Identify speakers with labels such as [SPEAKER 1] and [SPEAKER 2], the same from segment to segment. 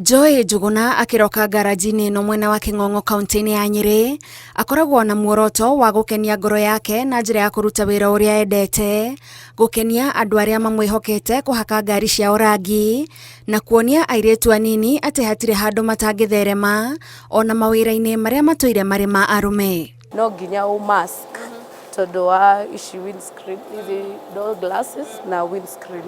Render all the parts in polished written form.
[SPEAKER 1] Joy Njũgũna akĩroka ngaranji-inĩ ĩno mwena wa Kĩng'ong'o kaunti-inĩ ya Nyĩrĩ, akoragwo na muoroto wa gũkenia ngoro yake na njĩra ya kũruta wĩra ũrĩa endete, gũkenia andũ arĩa mamwĩhokete kũhaka ngari ciao rangi, na kuonia airĩtu anini atĩ hatirĩ handũ matangĩtherema ona mawĩra-inĩ marĩa matũire marĩ ma arũme.
[SPEAKER 2] No nginya ũ mask tondũ wa ici windscreen, ici no glasses na windscreen.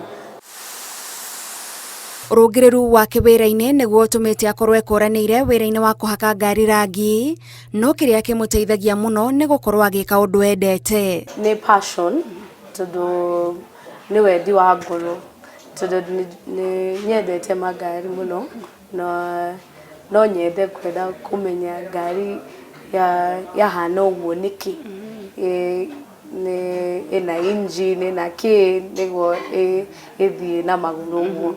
[SPEAKER 1] Ũrũngĩrĩru wake wĩra-inĩ nĩguo ũtũmĩte akorwo ekũranĩire wĩra-inĩ wa kũhaka ngari rangi, no kĩrĩa kĩmũteithagia mũno nĩ gũkorwo agĩka ũndũ endete.
[SPEAKER 2] Nĩ passion tondũ nĩ wendi wa ngoro tondũ nĩ nyendete mangari mũno na no nyende kwenda kũmenya ngari yahana ũguo nĩkĩ, nĩ ĩna engine ĩna kĩ nĩguo ĩthiĩ na magũrũ ũguo.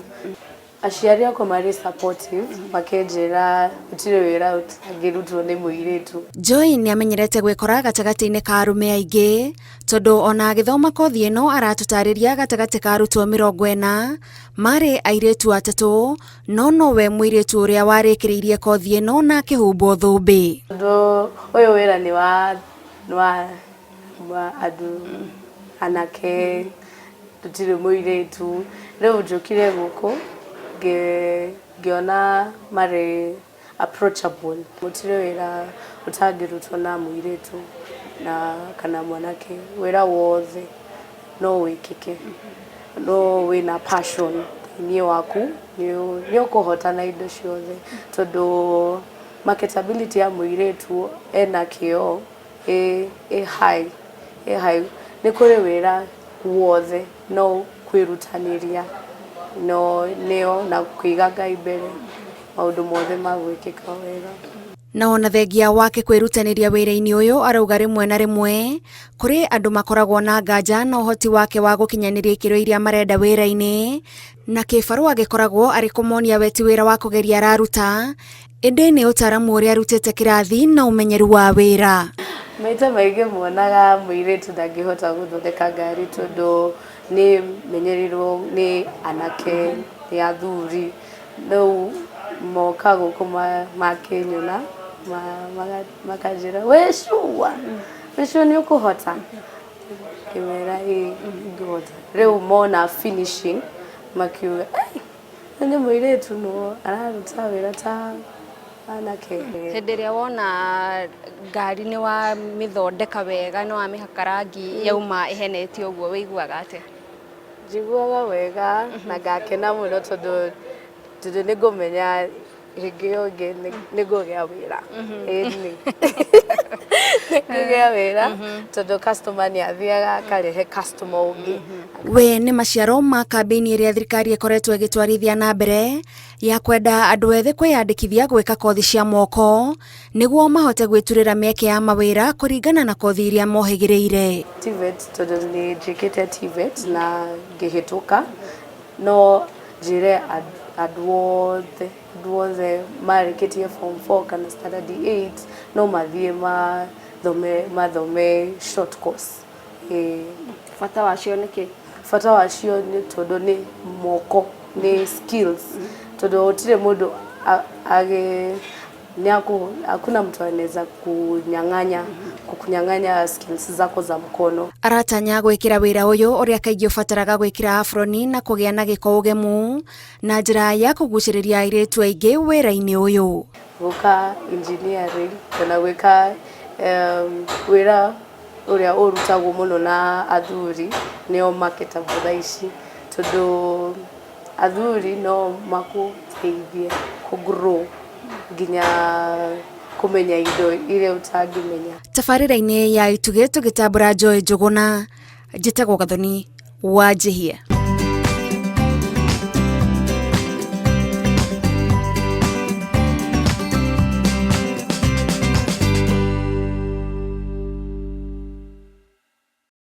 [SPEAKER 2] Aciari akwa marĩ supportive makĩnjĩra gũtirĩ wĩra ũtangĩrutwo nĩ mũirĩtu.
[SPEAKER 1] Joy nĩ amenyerete gwĩkora gatagatĩ-inĩ ka arũme aingĩ tondũ ona agĩthoma kothi ĩno aratũtarĩria gatagatĩ ka arutwo 40 marĩ airĩtu atatũ no nowe mũirĩtu ũrĩa warĩkĩrĩirie kothi ĩno na akĩhumbwo thũmbĩ.
[SPEAKER 2] Tondũ ũyũ wĩra nĩ wa nĩ wa wa andũ anake tũtirĩ mũirĩtu rĩu njũkire gũkũ ngĩona marĩ approachable gũtirĩ wĩra ũtangĩrutwo na mũirĩtu na kana mwanake wĩra wothe no wĩkĩke no wĩna passion thĩinĩ waku nĩ ũkũhotana indo ciothe tondũ marketability ya mũirĩtu ena kĩo ĩ ĩ high ĩ high nĩ kũrĩ wĩra wothe no kwĩrutanĩria no nĩo na kũiga Ngai mbere maũndũ mothe magwĩkĩka wega.
[SPEAKER 1] Na ona thengia wake kwĩrutanĩria wĩra-inĩ ũyũ arauga rĩmwe na rĩmwe kũrĩ andũ makoragwo na nganja na ũhoti wake wa gũkinyanĩria ikĩro iria marenda wĩra-inĩ na kĩbarũa gĩkoragwo arĩ kũmonia we ti wĩra wa kũgeria araruta ĩndĩ nĩ ũtaramu ũrĩa arutĩte kĩrathi na ũmenyeru wa wĩra.
[SPEAKER 2] Maita maingĩ monaga mũirĩtu ndangĩhota gũthondeka ngari tondũ nĩ menyereirwo nĩ anake, nĩ athuri, rĩu moka gũkũ makĩnyona makanjĩra wĩ sure? Wĩ sure nĩ ũkũhota? Ngĩmera ĩĩ nĩngũhota. Rĩu mona finishing makiuga ũyũ nĩ mũirĩtu no araruta wĩra ta anake.
[SPEAKER 3] Hĩndĩ ĩrĩa wona ngari nĩ wamĩthondeka wega, nĩ wamĩhaka rangi yauma ĩhenete ũguo wĩiguaga atĩa?
[SPEAKER 2] Njiguaga wega na ngakena mũno tondũ tondũ nĩ ngũmenya hĩndĩ ĩyo ĩngĩ nĩ ngũgĩa wĩra. Ĩni. Nĩ ngũgĩa wĩra tondũ customer nĩ athiaga akarehe customer ũngĩ.
[SPEAKER 1] We nĩ maciaro ma kambĩini ĩrĩa thirikari ĩkoretwo ĩgĩtwarithia na mbere ya kwenda andũ ethĩ kwĩyandĩkithia gwĩka kothi cia moko nĩguo mahote gwĩturĩra mĩeke ya mawĩra kũringana na kothi iria mohĩgĩrĩire.
[SPEAKER 2] TVET tondũ nĩ njĩkĩte TVET na ngĩhĩtũka no njĩre andũ othe andũ othe marĩkĩtie form 4 kana standard 8 no mathiĩ mathome mathome short course. Ĩĩ.
[SPEAKER 3] Bata wacio nĩ kĩ?
[SPEAKER 2] Bata wacio nĩ tondũ nĩ moko, nĩ skills tondũ gũtirĩ mũndũ agĩ hakuna mtu anaweza kunyang'anya kukunyang'anya skills zako za mkono.
[SPEAKER 1] Aratanya gwĩkĩra wĩra ũyũ ũrĩa kaingĩ ũbataraga gwĩkĩra aburoni na kũgĩa na gĩko ũgemu na njĩra ya kũgucĩrĩria airĩtu aingĩ wĩra-inĩ ũyũ.
[SPEAKER 2] Gwĩka engineering kana gwĩka wĩra ũrĩa ũrutagwo mũno na athuri nĩo marketable thaa ici tondũ athuri no makũteithie kũ grow nginya kũmenya indo iria ũtangĩmenya.
[SPEAKER 1] Tabarĩra-inĩ ya Itugĩ tũgĩtambũra Joy Njũgũna, njĩtagwo Gathoni Wanjihia.